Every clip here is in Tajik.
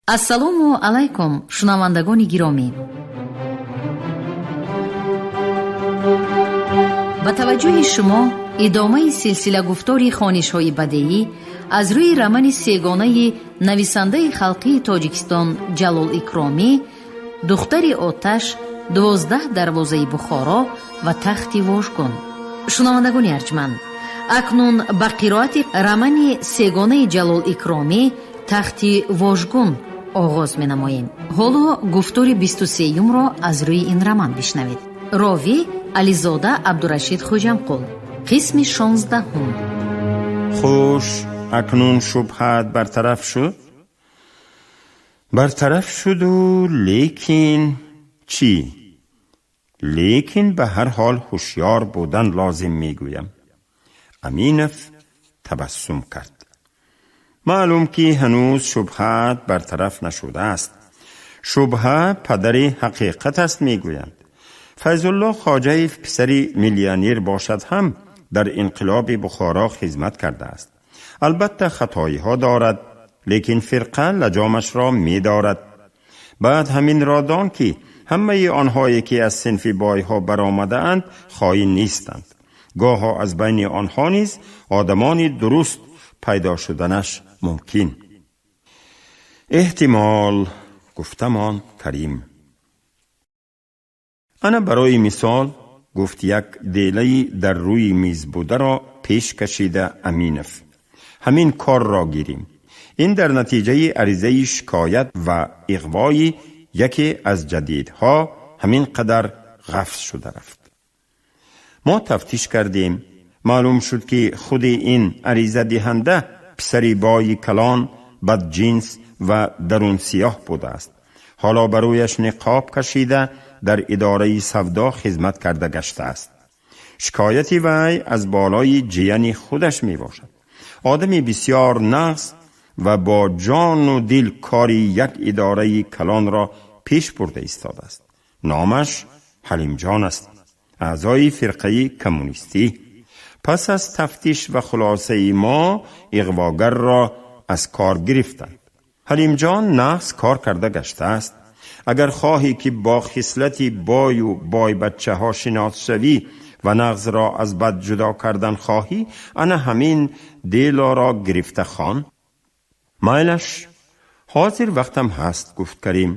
Ассалому алайкум, шунавандагони гиромӣ. Ба таваҷҷӯҳи шумо идомаи силсилагуфтори хонишҳои бадеӣ аз рӯи романи сегонаи нависандаи халқии Тоҷикистон Ҷалол Икромӣ «Духтари оташ», «12 дарвозаи Бухоро» ва «Тахти вожгун». Шунавандагони арҷманд, акнун ба қироати романи сегонаи Ҷалол Икромӣ «Тахти вожгун» оғоз менамоем. Ҳоло гуфтори 23-юмро аз рӯи ин роман бишнавед. Ровӣ Ализода Абдурашид Хоҷамқул. Қисми 16-ум. Хуш, акнун шубҳат бартараф шуд? Бартараф шуду лекин чӣ? Лекин ба ҳар ҳол ҳушёр будан лозим, мегӯям. Аминов табассум кард. Маълум ки ҳанӯз шубҳат бартараф нашудааст. Шубҳа падари ҳақиқат аст, мегӯянд. Файзулло Хоҷаев писари миллионер бошад ҳам, дар инқилоби Бухоро хизмат кардааст. Албатта, хатоиҳо дорад, лекин фирқа лаҷомашро медорад. Баъд ҳаминро дон, ки ҳамаи онҳое ки аз синфи бойҳо баромадаанд, хоин нестанд. Гоҳо аз байни онҳо низ одамони дуруст пайдо шуданаш мумкин. Эҳтимол, гуфтамон Карим. Ана барои мисол, гуфт як делаи дар рӯи миз бударо пеш кашида Аминов. Ҳамин корро гирем. Ин дар натиҷаи аризаи шикоят ва иғвои яке аз ҷадидҳо ҳамин қадар ғафз шуда рафт. Мо тафтиш кардем. Маълум шуд, ки худи ин аризадиҳанда писари бои калон, бадҷинс ва дарунсиёҳ будааст. Ҳоло ба рӯяш ниқоб кашида, дар идораи савдо хизмат карда гаштааст. Шикояти вай аз болои ҷияни худаш мебошад. Одами бисёр нағз ва бо ҷону дил кори як идораи калонро пеш бурда истодааст. Номаш Ҳалимҷон аст, аъзои фирқаи коммунистӣ. Пас аз тафтиш ва хулосаи мо иғвогарро аз кор гирифтанд. Ҳалимҷон нағз кор карда гаштааст. Агар хоҳӣ, ки бо хислати бою бойбачаҳо шинос шавӣ ва нағзро аз бад ҷудо кардан хоҳӣ, ана ҳамин делоро гирифта хон. Майлаш, ҳозир вақтам ҳаст, гуфт Карим.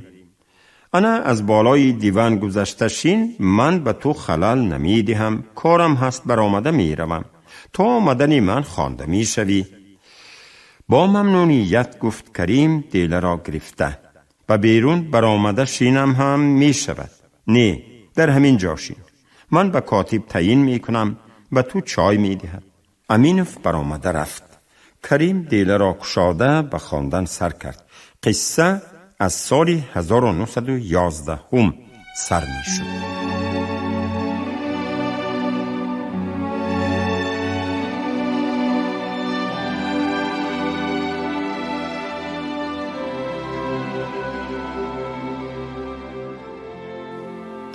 Ана аз болои диван гузашта шин, ман ба ту халал намедиҳам. Корам ҳаст, баромада меравам. То омадани ман хонда мешавӣ. Бо мамнуният, гуфт Карим деларо гирифта. Ба берун баромада шинам ҳам мешавад. Не, дар ҳамин ҷо шин. Ман ба котиб таъйин мекунам, ба ту чой медиҳад. Аминов баромада рафт. Карим деларо кушода ба хондан сар кард. Қисса аз соли 1911 сар мешуд.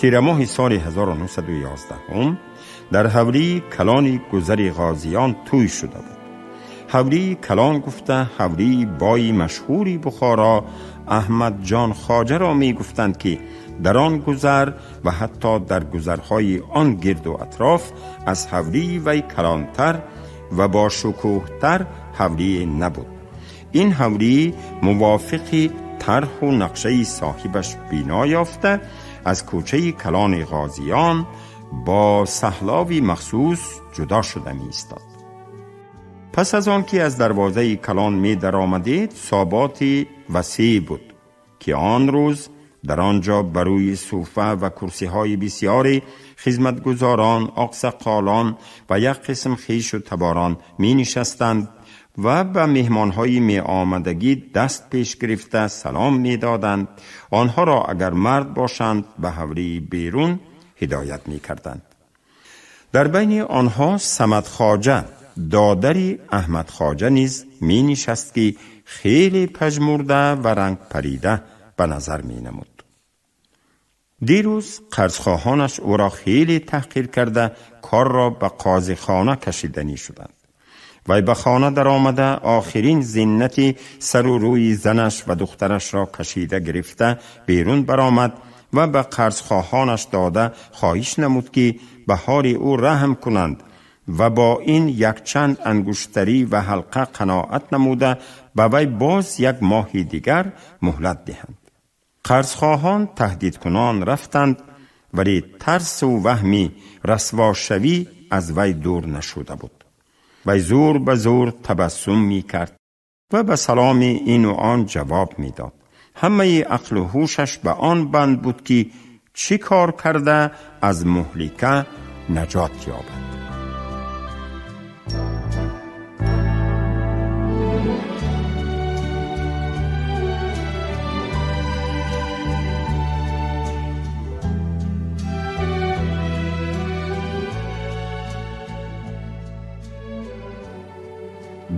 Тирамоҳи соли 1911 дар ҳавлии калони гузари Ғозиён тӯй шуда буд. Ҳавлии калон гуфта, ҳавлии бои машҳури Бухоро Аҳмадҷон Хоҷаро мегуфтанд, ки дар он гузар ва ҳатто дар гузарҳои он гирду атроф аз ҳавлии вай калонтар ва бошукӯҳтар ҳавлие набуд. Ин ҳавлӣ мувофиқи тарҳу нақшаи соҳибаш бино ёфта, аз кӯчаи калони Ғозиён бо саҳлови махсус ҷудо шуда меистод. Пас аз он ки аз дарвозаи калон медаромадед, соботи васеъ буд, ки он рӯз дар он ҷо ба рӯи суфа ва курсиҳои бисёре хизматгузорон, оқсақолон ва як қисм хешу таборон менишастанд ва ба меҳмонҳои меомадагӣ даст пеш гирифта салом медоданд. Онҳоро, агар мард бошанд, ба ҳавлии берун ҳидоят мекарданд. Дар байни онҳо Самадхоҷа, додари Аҳмадхоҷа низ менишаст, ки хеле пажмурда ва рангпарида ба назар менамуд. Дирӯз қарзхоҳонаш ӯро хеле таҳқир карда, корро ба қозихона кашиданӣ шуданд. Вай ба хона даромада охирин зиннати сару рӯи занаш ва духтарашро кашида гирифта берун баромад ва ба қарзхоҳонаш дода хоҳиш намуд, ки ба ҳоли ӯ раҳм кунанд ва бо ин якчанд ангуштарӣ ва ҳалқа қаноат намуда ба вай боз як моҳи дигар муҳлат диҳанд. Қарзхоҳон таҳдидкунон рафтанд, вале тарсу ваҳми расвошавӣ аз вай дур нашуда буд. Вай зӯр ба зӯр табассум мекард ва ба саломи ину он ҷавоб медод. Ҳамаи ақлу ҳушаш ба он банд буд, ки чӣ кор карда аз муҳлика наҷот ёбад.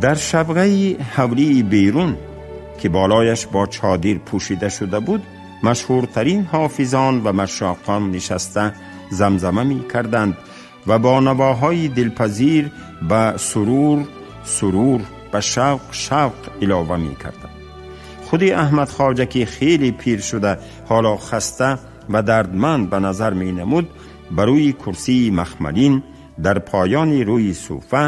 Дар шабғаи ҳавлии берун, ки болояш бо чодир пӯшида шуда буд, машҳуртарин ҳофизон ва машоқон нишаста замзама мекарданд ва бо навоҳои дилпазир ба сурур сурур, ба шавқ шавқ илова мекарданд. Худи Аҳмад Хоҷа, ки хеле пир шуда, ҳоло хаста ва дардманд ба назар менамуд, ба рӯи курсии махмалин дар поёни рӯи суфа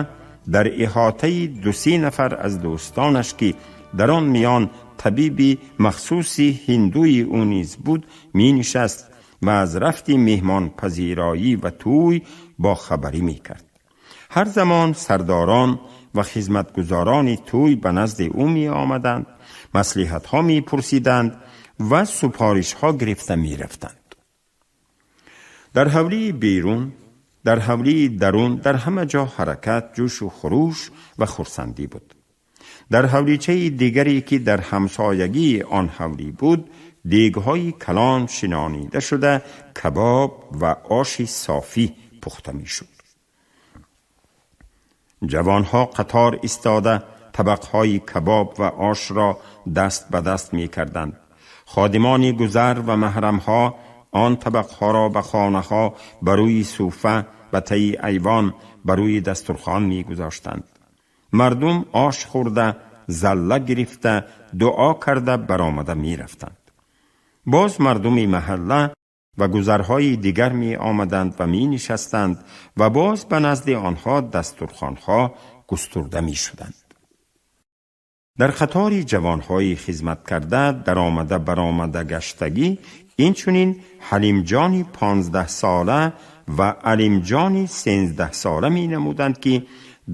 дар иҳотаи ду-се нафар аз дӯстонаш, ки дар он миён табиби махсуси ҳиндуи ӯ низ буд, менишаст ва аз рафти меҳмонпазироӣ ва тӯй бохабарӣ мекард. Ҳар замон сардорон ва хизматгузорони тӯй ба назди ӯ меомаданд, маслиҳатҳо мепурсиданд ва супоришҳо гирифта мерафтанд. Дар ҳавлии берун, дар ҳавлии дарун, дар ҳама ҷо ҳаракат, ҷӯшу хуруш ва хурсандӣ буд. Дар ҳавличаи дигаре, ки дар ҳамсоягии он ҳавлӣ буд, дегҳои калон шинонида шуда кабоб ва оши софӣ пухта мешуд. Ҷавонҳо қатор истода табақҳои кабоб ва ошро даст ба даст мекарданд. Ходимони гузар ва маҳрамҳо он табақҳоро ба хонаҳо ба рӯи суфа, ба таи айвон, ба рӯи дастурхон мегузоштанд. Мардум ош хӯрда, залла гирифта, дуо карда баромада мерафтанд. Боз мардуми маҳалла ва гузарҳои дигар меомаданд ва менишастанд ва боз ба назди онҳо дастурхонҳо густурда мешуданд. Дар қатори ҷавонҳои хизмат карда даромада баромада гаштагӣ инчунин Ҳалимҷони 15-сола ва Алимҷони 13-сола менамуданд, ки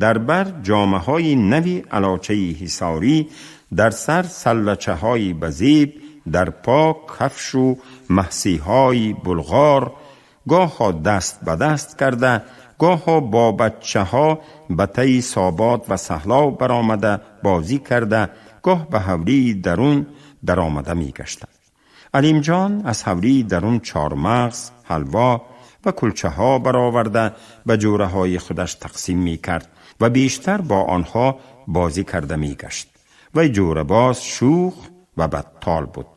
дар бар ҷомаҳои нави алочаи ҳисорӣ, дар сар саллачаҳои базеб, дар по кафшу маҳсиҳои булғор, гоҳо даст ба даст карда, гоҳо бо бачаҳо ба таи собот ва саҳлов баромада бозӣ карда, гоҳ ба ҳавлии дарун даромада мегаштанд. Алимҷон аз ҳавлии дарун чормағз, ҳалво ва кулчаҳо бароварда ба ҷӯраҳои худаш тақсим мекард ва бештар бо онҳо бозӣ карда мегашт. Вай ҷӯрабоз, шӯх ва баттол буд.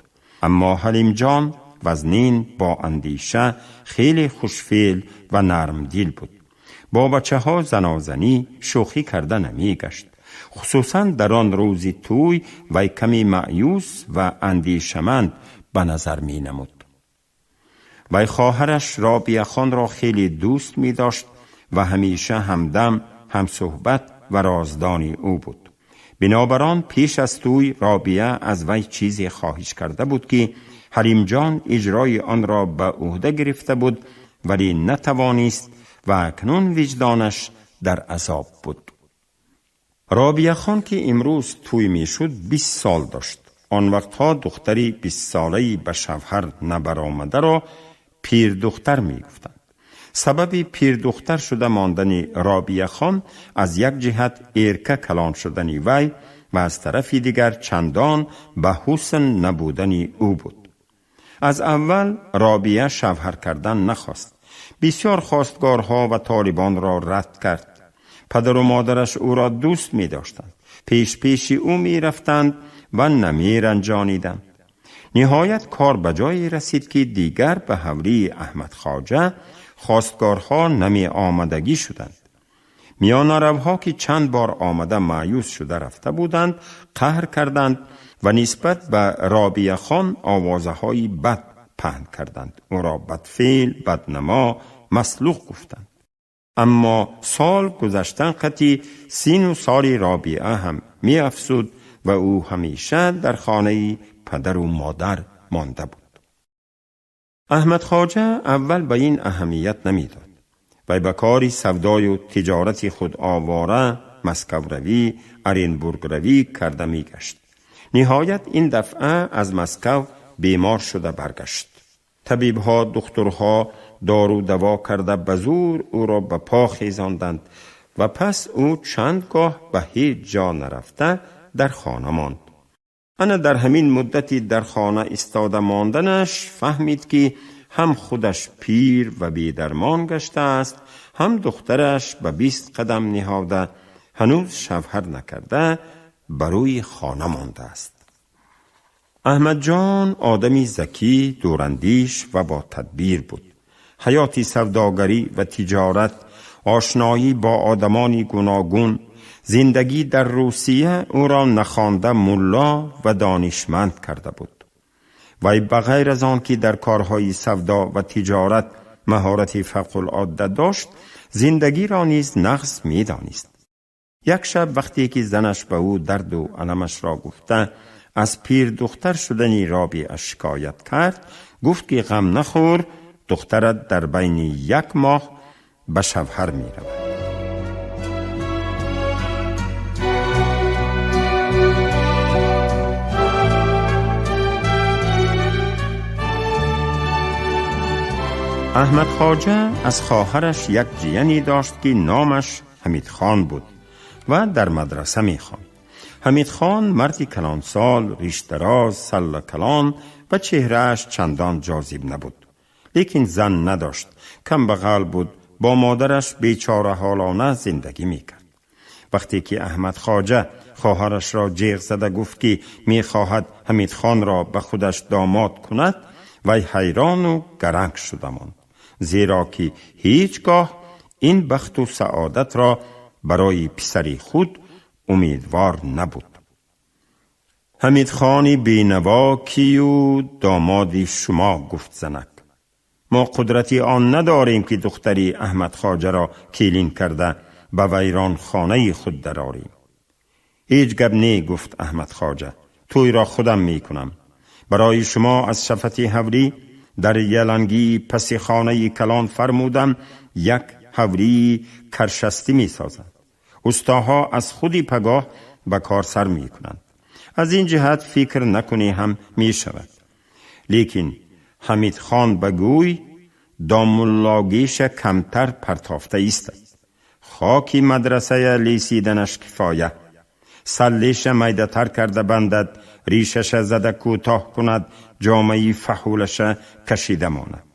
Аммо Ҳалимҷон вазнин, бо андеша, хеле хушфеъл ва нармдил буд. Бо бачаҳо занозанӣ, шӯхӣ карда намегашт. Хусусан дар он рӯзи тӯй вай каме маъюс ва андешаманд ба назар менамуд. Вай хоҳараш Робияхонро хеле дӯст медошт ва ҳамеша ҳамдам, ҳамсӯҳбат ва роздони ӯ буд. Бинобар он пеш аз тӯй Робия аз вай чизе хоҳиш карда буд, ки Ҳалимҷон иҷрои онро ба ӯҳда гирифта буд, вале натавонист ва акнун виҷдонаш дар азоб буд. Робияхон, ки имрӯз тӯй мешуд, 20 сол дошт. Он вақтҳо духтари 20-солаи ба шавҳар набаромадаро пирдухтар мегуфтанд. Сабаби пирдухтар шуда мондани Робияхон аз як ҷиҳат эрка калон шудани вай ва аз тарафи дигар чандон ба ҳусн набудани ӯ буд. Аз аввал Робия шавҳар кардан нахост. Бисёр хостгорҳо ва толибонро рад кард. Падару модараш ӯро дӯст медоштанд, пеш-пеши ӯ мерафтанд ва намеранҷониданд. Ниҳоят кор ба ҷое расид, ки дигар ба ҳавлии Аҳмад Хоҷа хостгорҳо намеомадагӣ шуданд. Миёнаравҳо, ки чанд бор омада маъюс шуда рафта буданд, қаҳр карданд ва нисбат ба Робияхон овозаҳои бад паҳн карданд. Ӯро бадфеъл, баднамо, маслух гуфтанд. Аммо сол гузаштан қати сину соли Робиа ҳам меафзуд ва ӯ ҳамеша дар хонаи падару модар монда буд. Аҳмад Хоҷа аввал ба ин аҳамият намедод. Вай ба кори савдою тиҷорати худ овора, Москавравӣ, Оренбургравӣ карда мегашт. Ниҳоят ин дафъа аз Москав бемор шуда баргашт. Табибҳо, духтурҳо дору даво карда ба зӯр ӯро ба по хезонданд ва пас ӯ чанд гоҳ ба ҳеҷ ҷо нарафта дар хона монд. Ана дар ҳамин муддати дар хона истода монданаш фаҳмид, ки ҳам худаш пир ва бедармон гаштааст, ҳам духтараш ба 20 қадам ниҳода, ҳанӯз шавҳар накарда, ба рӯи хона мондааст. Аҳмадҷон одами закӣ, дурандиш ва бо тадбир буд. Ҳаёти савдогарӣ ва тиҷорат, ошноӣ бо одамони гуногун, зиндагӣ дар Русия ӯро нахонда мулло ва донишманд карда буд. Вай ба ғайр аз он ки дар корҳои савдо ва тиҷорат маҳорати фавқулодда дошт, зиндагиро низ нағз медонист. Як шаб вақте ки занаш ба ӯ дарду аламашро гуфта, аз пирдухтар шудани Робиа шикоят кард, гуфт ки ғам нахӯр, духтарат дар байни як моҳ ба шавҳар меравад. Аҳмад Хоҷа аз хоҳараш як ҷияне дошт, ки номаш Ҳамидхон буд ва дар мадраса мехонд. Ҳамидхон марди калонсол, риштароз, салла калон ва чеҳрааш чандон ҷозиб набуд. Лекин зан надошт, камбағал буд, бо модараш бечораҳолона зиндагӣ мекард. Вақте ки Аҳмад Хоҷа хоҳарашро ҷеғ зада гуфт, ки мехоҳад Ҳамидхонро ба худаш домод кунад, вай ҳайрону гаранг шуда монд, зеро ки ҳеҷ гоҳ ин бахту саодатро барои писари худ умедвор набуд. Ҳамидхони бенаво кию домоди шумо? Гуфт занак. Мо қудрати он надорем, ки духтари Аҳмад Хоҷаро келин карда ба вайронхонаи худ дарорем. Ҳеҷ гап не, гуфт Аҳмад Хоҷа, тӯйро худам мекунам. Барои шумо аз шафати ҳавлӣ дар ялангии паси хонаи калон фармудам, як ҳавлии каршастӣ месозанд. Устоҳо аз худи пагоҳ ба кор сар мекунанд. Аз ин ҷиҳат фикр накунӣ ҳам мешавад. Лекин Ҳамидхон ба гӯй домуллогиша камтар партофта истад. Хоки мадрасая лесиданаш кифоя. Саллеша майдатар карда бандад, ришаша зада кӯтоҳ кунад, ҷомаи фаҳулаша кашида монад.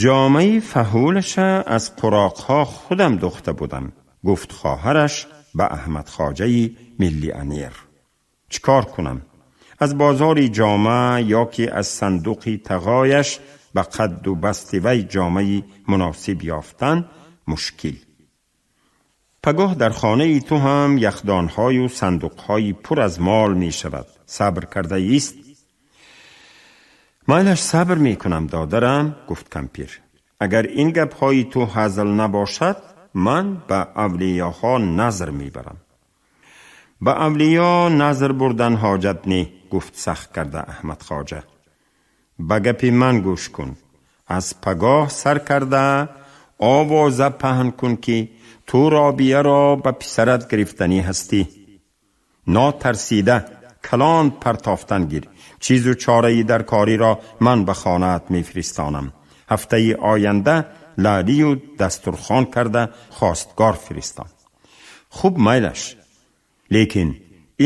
Ҷомаи фаҳулаша аз қуроқҳо худам духта будам, гуфт хоҳараш ба Аҳмад Хоҷаи миллионер. Чӣ кор кунам? Аз бозори ҷома ё ки аз сандуқи тағояш ба қадду басти вай ҷомаи муносиб ёфтан мушкил. Пагоҳ дар хонаи ту ҳам яхдонҳою сандуқҳои пур аз мол мешавад. Сабр карда ист. Майлаш, сабр мекунам, додарам, гуфт кампир. Агар ин гапҳои ту ҳазл набошад, ман ба авлиёҳо назр мебарам. Ба авлиё назр бурдан ҳоҷат не, гуфт сахт карда Аҳмад Хоҷа. Ба гапи ман гӯш кун. Аз пагоҳ сар карда овоза паҳн кун, ки ту Робияро ба писарат гирифтанӣ ҳастӣ. Нотарсида калон партофтан гир. Чизу чораи дар кориро ман ба хонаат мефиристонам. Ҳафтаи оянда лаълию дастурхон карда хостгор фиристон. Хуб, майлаш, лекин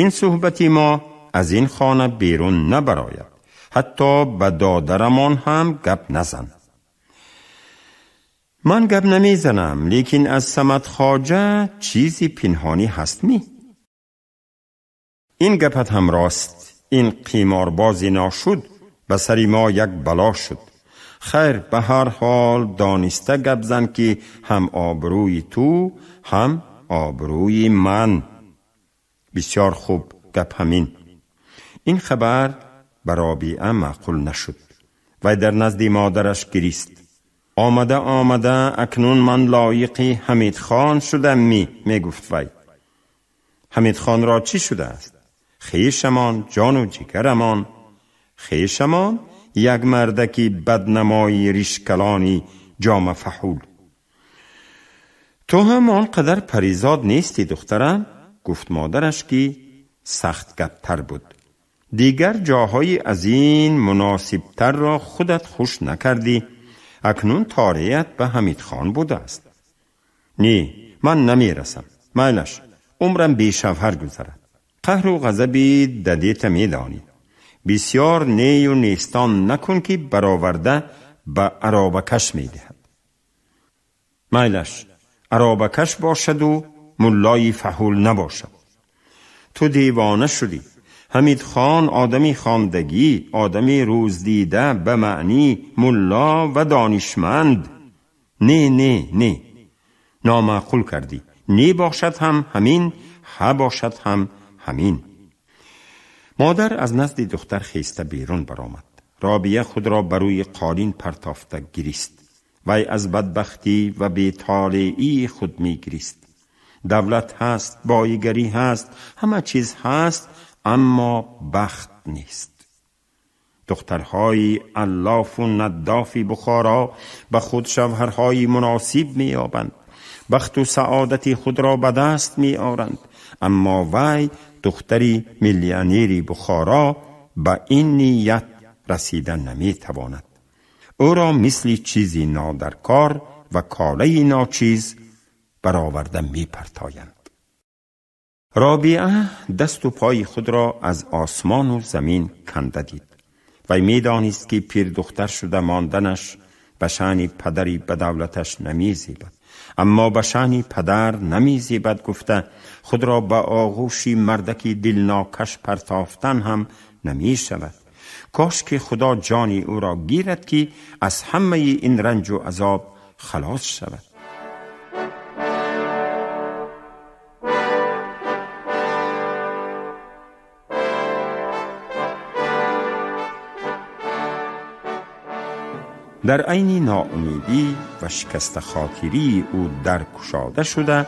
ин суҳбати мо аз ин хона берун набарояд. Ҳатто ба додарамон ҳам гап назан. Ман гап намезанам, лекин аз Самад Хоҷа чизи пинҳонӣ ҳаст ми? Ин гапат ҳам рост. Ин қиморбози ношуд ба сари мо як бало шуд. Хайр, ба ҳар ҳол дониста гап зан, ки ҳам обрӯи ту, ҳам обрӯи ман. Бисёр хуб, гап ҳамин. Ин хабар ба Робиа маъқул нашуд. Вай дар назди модараш гирист. Омада, омада, акнун ман лоиқи Ҳамидхон шудам ми, мегуфт вай. Ҳамидхонро чӣ шудааст? Хешамон, ҷону ҷигарамон. Хешамон як мардаки баднамои ришкалони ҷомафаҳул. Ту ҳам он қадар паризод нестӣ, духтарам, гуфт модараш, ки сахтгапптар буд. Дигар ҷоҳои аз ин муносибтарро худат хуш накардӣ. Акнун тореят ба Ҳамидхон будааст. Не, ман намерасам. Майлаш, умрам бешавҳар гузарад. Қаҳру ғазаби дадета медонӣ. Бисёр нею нестон накун, ки бароварда ба аробакаш медиҳад. Майлаш, аробакаш бошаду муллои фаҳул набошад. Ту девона шудӣ. Ҳамидхон одами хондагӣ, одами рӯздида, ба маънӣ мулло ва донишманд. Не, не, не, номаъқул кардӣ. Не бошад ҳам ҳамин, ҳа бошад ҳам ҳамин. Модар аз назди духтар хеста берун баромад. Робия худро ба рӯи қолин партофта гирист. Вай аз бадбахтӣ ва бетолеии худ мегирист. Давлат ҳаст, боигарӣ ҳаст, ҳама чиз ҳаст, аммо бахт нест. Духтарҳои аллофу наддофи Бухоро ба худ шавҳарҳои муносиб меёбанд, бахту саодати худро ба даст меоранд, аммо вай, духтари миллионери Бухоро, ба ин ният расида наметавонад. Ӯро мисли чизи нодаркор ва колаи ночиз бароварда мепартоянд. Робиа дасту пои худро аз осмону замин канда дид. Вай медонист, ки пирдухтар шуда монданаш ба шаъни падари ба давлаташ намезебад, аммо ба шаъни падар намезебад гуфта худро ба оғӯши мардаки дилнокаш партофтан ҳам намешавад. Кош ки Худо ҷони ӯро гирад, ки аз ҳамаи ин ранҷу азоб халос шавад. Дар айни ноумедӣ ва шикастахотирии ӯ дар кушода шуда,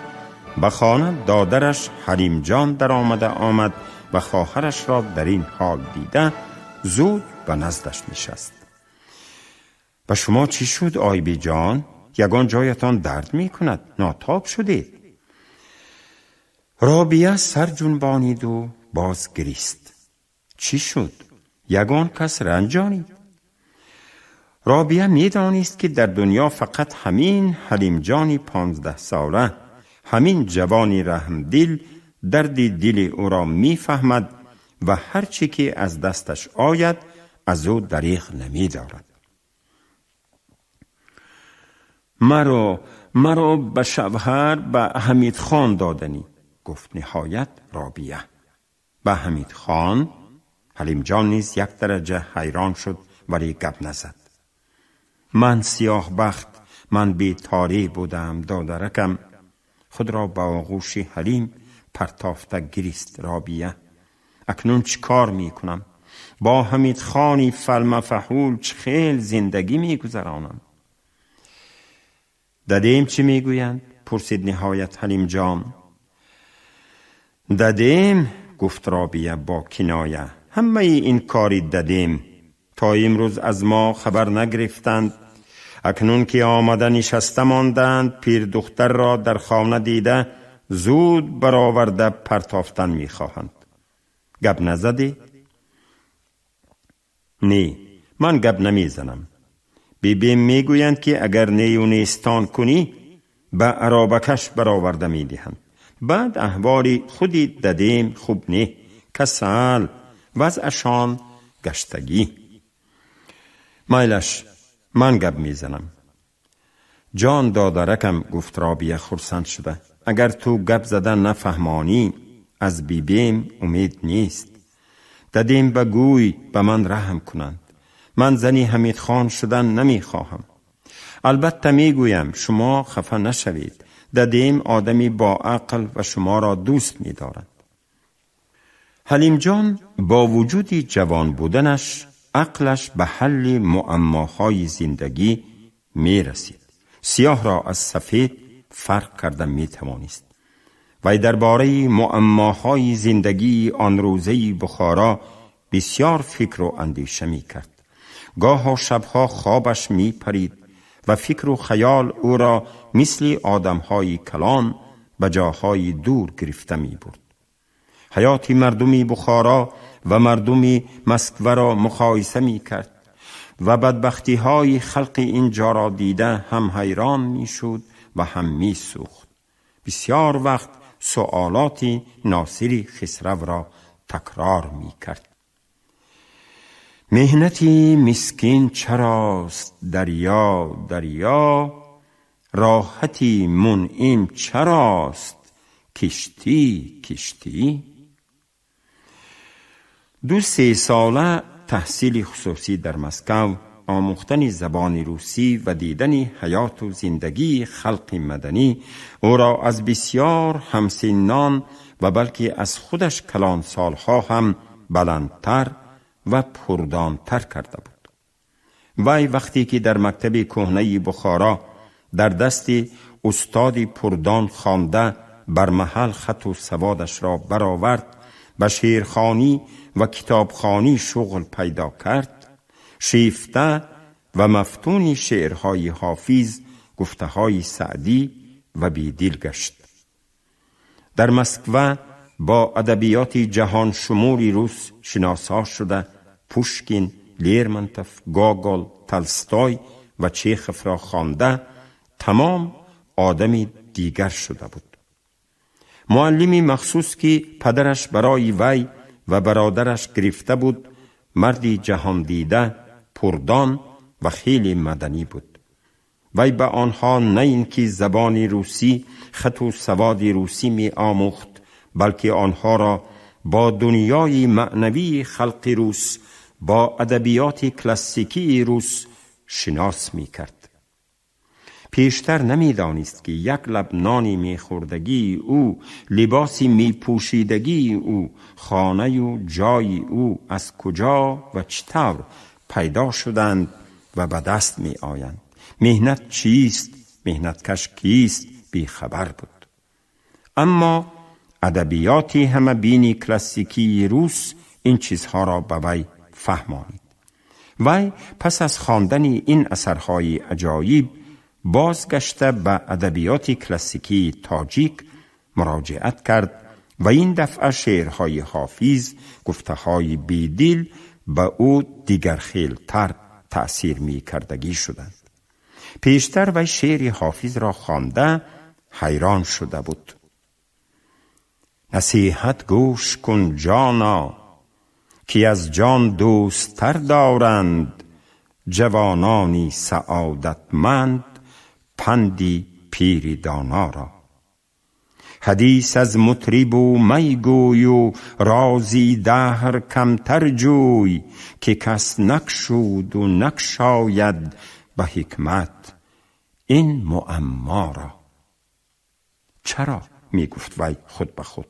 ба хона додараш Ҳалимҷон даромада омад ва хоҳарашро дар ин ҳол дида, зуд ба наздаш нишаст. Ба шумо чӣ шуд, Ойбиҷон? Ягон ҷоятон дард мекунад? Нотоб шудед? Робия сар ҷунбониду боз гирист. Чӣ шуд? Ягон кас ранҷонид? Робия медонист, ки дар дунё фақат ҳамин Ҳалимҷони 15-сола, ҳамин ҷавони раҳмдил дарди дили ӯро мефаҳмад ва ҳар чӣ ки аз дасташ ояд, аз ӯ дариғ намедорад. Маро ба шавҳар ба Ҳамидхон доданӣ, гуфт ниҳоят Робия. Ба Ҳамидхон? Ҳалимҷон низ як дараҷа ҳайрон шуд, вале гап назад. Ман сиёҳбахт, ман беторӣ будам, додаракам. Худро ба оғӯши Ҳалим партофта гирист Робия. Акнун чӣ кор мекунам? Бо Ҳамидхони фалмафаҳул чӣ хел зиндагӣ мегузаронам? Дадем чӣ мегӯянд? Пурсид ниҳоят Ҳалимҷон. Дадем, гуфт Робия бо киноя, ҳамаи ин кори дадем. То имрӯз аз мо хабар нагирифтанд. Акнун ки омада нишаста монданд, пирдухтарро дар хона дида, зуд бароварда партофтан мехоҳанд. Гап назадӣ? Не, ман гап намезанам. Бибем мегӯянд, ки агар нею нестон кунӣ, ба аробакаш бароварда медиҳанд. Баъд аҳволи худи дадем хуб не, касал, вазъашон гаштагӣ. Майлаш, ман гап мезанам. Ҷон додаракам, гуфт Робия хурсанд шуда, агар ту гап зада нафаҳмонӣ, аз бибем умед нест. Дадем ба гӯй, ба ман раҳм кунанд. Ман зани Ҳамидхон шудан намехоҳам. Албатта мегӯям, шумо хафа нашавед. Дадем одами боақл ва шуморо дӯст медорад. Ҳалимҷон бо вуҷуди ҷавон буданаш ақлаш ба ҳалли муаммоҳои зиндагӣ мерасид. Сиёҳро аз сафед фарқ карда метавонист. Вай дар бораи муаммоҳои зиндагии он рӯзаи Бухоро бисёр фикру андеша мекард. Гоҳо шабҳо хобаш мепарид ва фикру хаёл ӯро мисли одамҳои калон ба ҷоҳои дур гирифта мебурд. Ҳаёти мардуми Бухоро ва мардуми Москваро муқоиса мекард ва бадбахтиҳои халқи ин ҷоро дида ҳам ҳайрон мешуд ва ҳам месӯхт. Бисёр вақт суолоти Носири Хисравро такрор мекард. Меҳнати мискин чарост дарё дарё, роҳати мунъим чарост киштӣ киштӣ? 2-3 сола таҳсили хусусӣ дар Москав, омӯхтани забони русӣ ва дидани ҳаёту зиндагии халқи маданӣ ӯро аз бисёр ҳамсиннон ва балки аз худаш калонсолҳо ҳам баландтар ва пурдонтар карда буд. Вай вақте ки дар мактаби кӯҳнаи Бухоро дар дасти устоди пурдон хонда бар маҳал хату саводашро баровард, ба шеърхонӣ ва китобхонӣ шуғл пайдо кард, шифта ва мафтуни шеърҳои Ҳофиз, гуфтаҳои Саъдӣ ва Бедил гашт. Дар Москва бо адабиёти ҷаҳоншумули рус шиносо шуда, Пушкин, Лермонтов, Гогол, Толстой ва Чеховро хонда тамом одами дигар шуда буд. Муаллими махсус, ки падараш барои вай ва бародараш гирифта буд, марди ҷаҳондида, пурдон ва хеле маданӣ буд. Вай ба онҳо на ин ки забони русӣ, хату саводи русӣ меомӯхт, балки онҳоро бо дунёи маънавии халқи рус, бо адабиёти классикии рус шинос мекард. Пештар намедонист, ки як лаб нони мехӯрдагии ӯ, либоси мепӯшидагии ӯ, хонаю ҷои ӯ аз куҷо ва чӣ тавр пайдо шуданд ва ба даст меоянд. Меҳнат чист, меҳнаткаш кист, бехабар буд. Аммо адабиёти ҳамабини классикии рус ин чизҳоро ба вай фаҳмонид. Вай пас аз хондани ин асарҳои аҷоиб бозгашта ба адабиёти классикии тоҷик муроҷиат кард ва ин дафъа шеърҳои Ҳофиз, гуфтаҳои Бедил ба ӯ дигархелтар таъсир мекардагӣ шуданд. Пештар вай шеъри Ҳофизро хонда ҳайрон шуда буд. Насиҳат гӯш кун, ҷоно, ки аз ҷон дӯсттар доранд ҷавонони саодатманд панди пири доноро. Ҳадис аз мутрибу майгӯю рози даҳр камтар ҷӯй, ки кас накшуду накшояд ба ҳикмат ин муамморо. Чаро, мегуфт вай худ ба худ,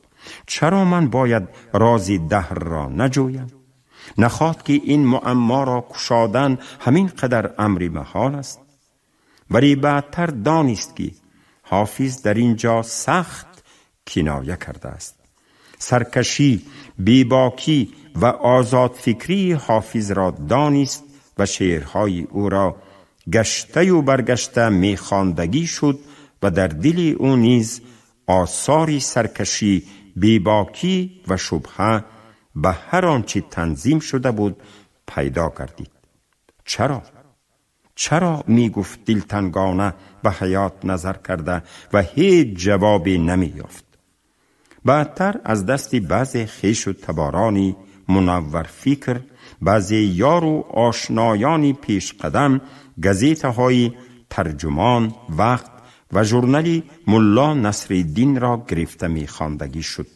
чаро ман бояд рози даҳрро наҷӯям? Нахоҳад ки ин муамморо кушодан ҳамин қадар амри маҳол аст? Вале баъдтар донист, ки Ҳофиз дар ин ҷо сахт киноя кардааст. Саркашӣ, бебокӣ ва озодфикрии Ҳофизро донист ва шеърҳои ӯро гаштаю баргашта мехондагӣ шуд ва дар дили ӯ низ осори саркашӣ, бебокӣ ва шубҳа ба ҳар он чӣ танзим шуда буд пайдо гардид. Чаро, чаро, мегуфт дилтангона ба ҳаёт назар карда ва ҳеҷ ҷавобе намеёфт. Баъдтар аз дасти баъзе хешу таборони мунавварфикр, баъзе ёру ошноёни пешқадам газетаҳои Тарҷумон, Вақт ва журнали Мулло Насриддинро гирифта мехондагӣ шуд.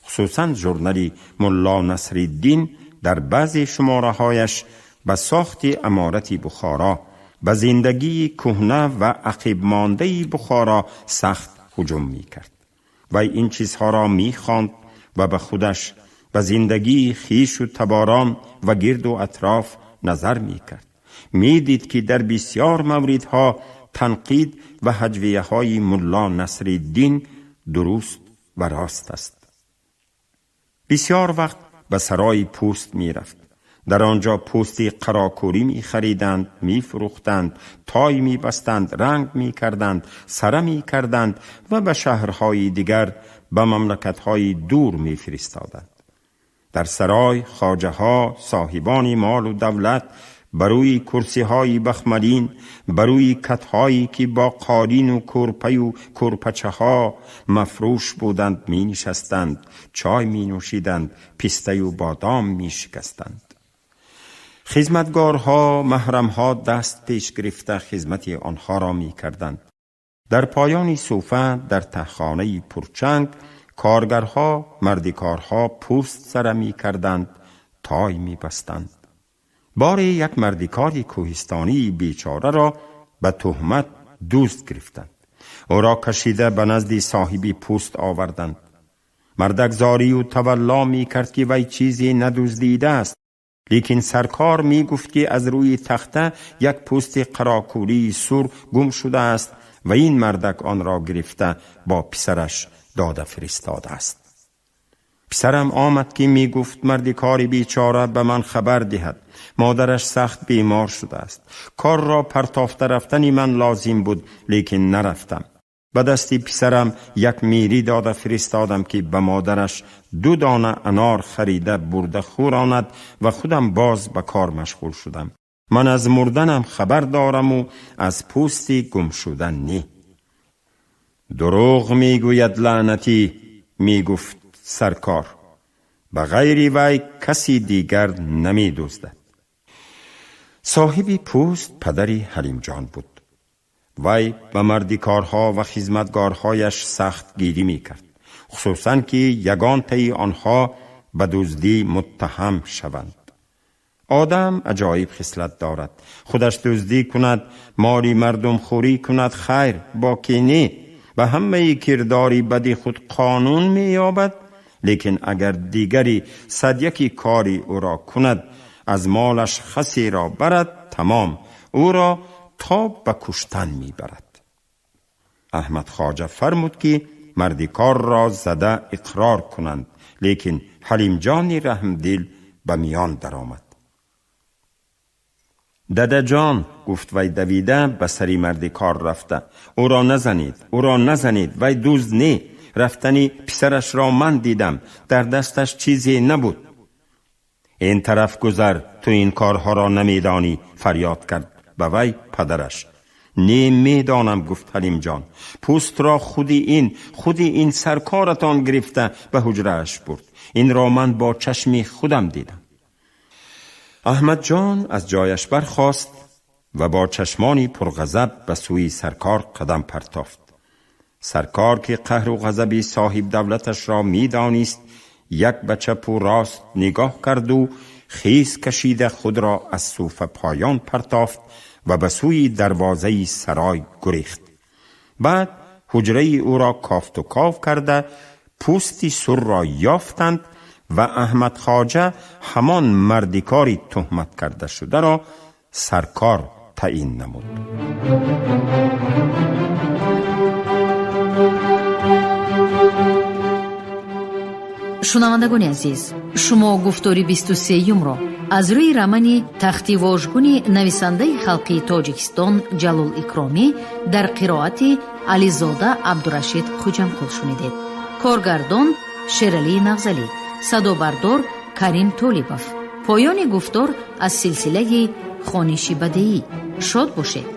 Хусусан журнали Мулло Насриддин дар баъзе шумораҳояш به ساخت امارت بخارا، به زندگی کهنه و عقب مانده بخارا سخت هجوم می کرد. وی این چیزها را می خواند و به خودش، به زندگی خویش و تباران و گرد و اطراف نظر می کرد. می دید که در بسیار موردها تنقید و هجویه های ملا نصرالدین درست و راست است. بسیار وقت به سرای پوست می رفت. در آنجا پوست قراکوری می خریدند، می فروختند، تای می بستند، رنگ می کردند، سره می کردند و به شهرهای دیگر، به مملکتهای دور می فرستادند. در سرای خواجه ها، صاحبان مال و دولت، بر روی کرسی های بخملین، بر روی کتهایی که با قالین و کورپه و کورپچه ها مفروش بودند می نشستند، چای می نوشیدند، پسته و بادام می شکستند. خدمتگارها، محرمها دست پیش گرفته خدمت آنها را می کردند. در پایان صوفه، در تهخانه پرچنگ، کارگرها، مردیکارها پوست سره می کردند، تای می بستند. باری یک مردیکار کوهستانی بیچاره را به تهمت دزد گرفتند. او را کشیده به نزد صاحبی پوست آوردند. مردک زاری و تولا می کرد که وی چیزی ندزدیده است. لیکن سرکار می گفت که از روی تخته یک پوست قراکوری سور گم شده است و این مردک آن را گرفته با پسرش داده فرستاده است. پسرم آمد که می گفت مردیکار بیچاره به من خبر دهد. مادرش سخت بیمار شده است. کار را پرتافته رفتنی من لازم بود، لیکن نرفتم. به دست پسرم یک میری داده فرستادم که به مادرش 2 دانه انار خریده برده خوراند و خودم باز به کار مشغول شدم. من از مردنم خبر دارم و از پوستی گم شدن نی. دروغ میگوید لعنتی، میگفت سرکار. به غیر وی کسی دیگر نمی دزدد. صاحب پوست پدری حلیم جان بود. وی به مردیکارها و خدمتگارهایش سخت گیری میکرد، خصوصا که یگان تی آنها به دزدی متهم شوند. آدم عجایب خصلت دارد، خودش دزدی کند، مالی مردم خوری کند، خیر با که نی، به همه کرداری بدی خود قانون مییابد، لیکن اگر دیگری صد یکی کاری او را کند، از مالش خسی را برد، تمام او را تا به کشتن میبرد. احمد خواجه فرمود که مردیکار را زده اقرار کنند، لیکن حلیم جان رحمدل به میان درآمد. دده جان، گفت وی دویده به سری مردیکار رفته، او را نزنید، او را نزنید، وی دزد نی، رفتنی پسرش را من دیدم، در دستش چیزی نبود. این طرف گذر، تو این کارها را نمیدانی، فریاد کرد به وی پدرش. نه میدانم، گفت حلیم جان، پوست را خودی این سرکارتان گرفته به حجره‌اش برد، این را من با چشم خودم دیدم. احمد جان از جایش برخاست و با چشمانی پرغضب به سوی سرکار قدم پرتافت. سرکار که قهر و غضب صاحب دولتش را میدانست، یک به چپ و راست نگاه کرد و خیز کشیده خود را از صوفه پایان پرتافت و به سوی دروازه سرای گریخت. بعد حجره او را کافت و کاف کرده پوستی سر را یافتند و احمد خواجه همان مردیکاری تهمت کرده شده را سرکار تعیین نمود. Шунавандагони азиз, шумо гуфтори 23-юмро аз рӯи романи Тахти вожгуни нависандаи халқии Тоҷикистон Ҷалол Икромӣ дар қироати Ализода Абдурашид Хуҷамқул шунидед. Коргардон Шералии Нағзалӣ, садобардор Карим Толибов. Поёни гуфтор аз силсилаи хониши бадеӣ. Шод бошед.